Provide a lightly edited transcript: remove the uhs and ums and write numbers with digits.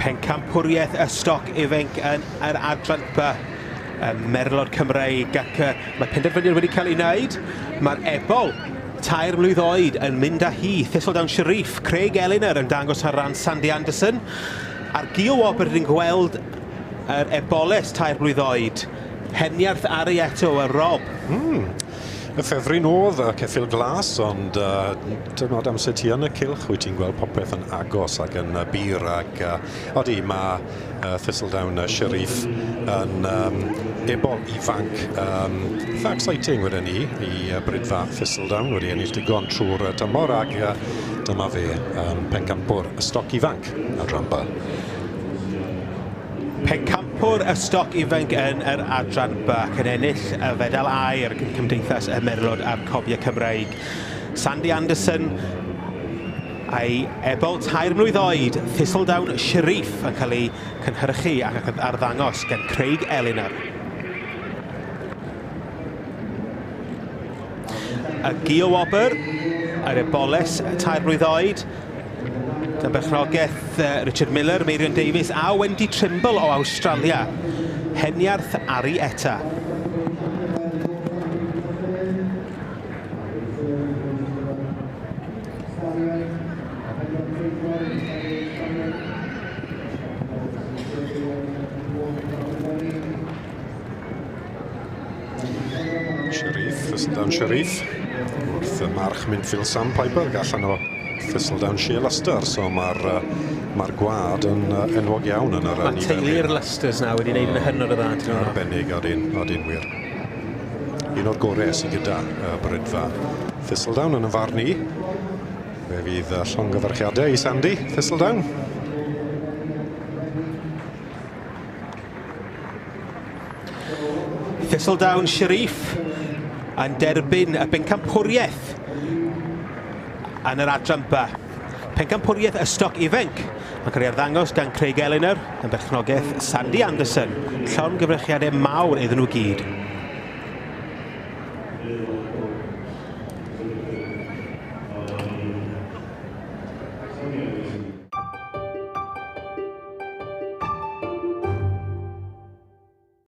Pencampwriaeth y stoc ifanc yn yr adran B, y Merlod Cymreig, ac mae penderfyniad wedi cael ei wneud. Mae'r ebol tair mlwydd oed yn mynd â hi. Thistledown Sharif, Craig Ellinor yn dangos ar ran Sandy Anderson. A'r gil wobr rydyn gweld yr eboles tair blwydd oed. Heniarth Arieto a Rob. Y ffefryn oedd y ceffyl glas, ond uh, dyma amser ti yn y cylch, wyt ti'n gweld popeth yn agos ac yn uh, bur ac uh, odi, mae Thistledown Sharif yn ebol ifanc eitha exciting wedyn ni i Bridfa Thistledown wedi ennill digon trwy'r tymor ac dyma fe pencampwr y stoc ifanc adran B. Pencampwr y stoc ifanc yn yr adran B ac yn ennill y fedal aur gyn Cymdeithas y Merlod a'r Cobiau Cymreig. Sandy Anderson a'i ebol tair mlwydd oed, Thistledown Sharif, yn cael ei cynhyrchu ac arddangos gan Craig Ellinor. Y Gio Wobr, yr eboles tair mlwydd oed, Dan berchnogaeth Richard Miller, Meirion Davies a Wendy Trimble o Awstralia. Heniarth Ari Etta. Sharif, Thistledown Sharif. Wrth y march Minfield Sam Piper, allan o Thistledown Sheer Luster, so mae'r uh, mae gwad yn uh, enwog iawn yn yr Mae teulu'r Lusters na wedi gwneud yn hynod o dda. Arbennig, odyn, odyn wir. Un o'r gorau sydd gyda uh, Brydfa. Thistledown yn y farn i. Fe fydd llongyfarchiadau i Sandy Thistledown. Thistledown Sharif yn derbyn y bencampwriaeth yn yr adran B. Pencampwriaeth y stoc ifanc yn cael ei arddangos gan Craig Ellinor yn berchnogaeth Sandy Anderson. Llongyfarchiadau mawr iddyn nhw gyd.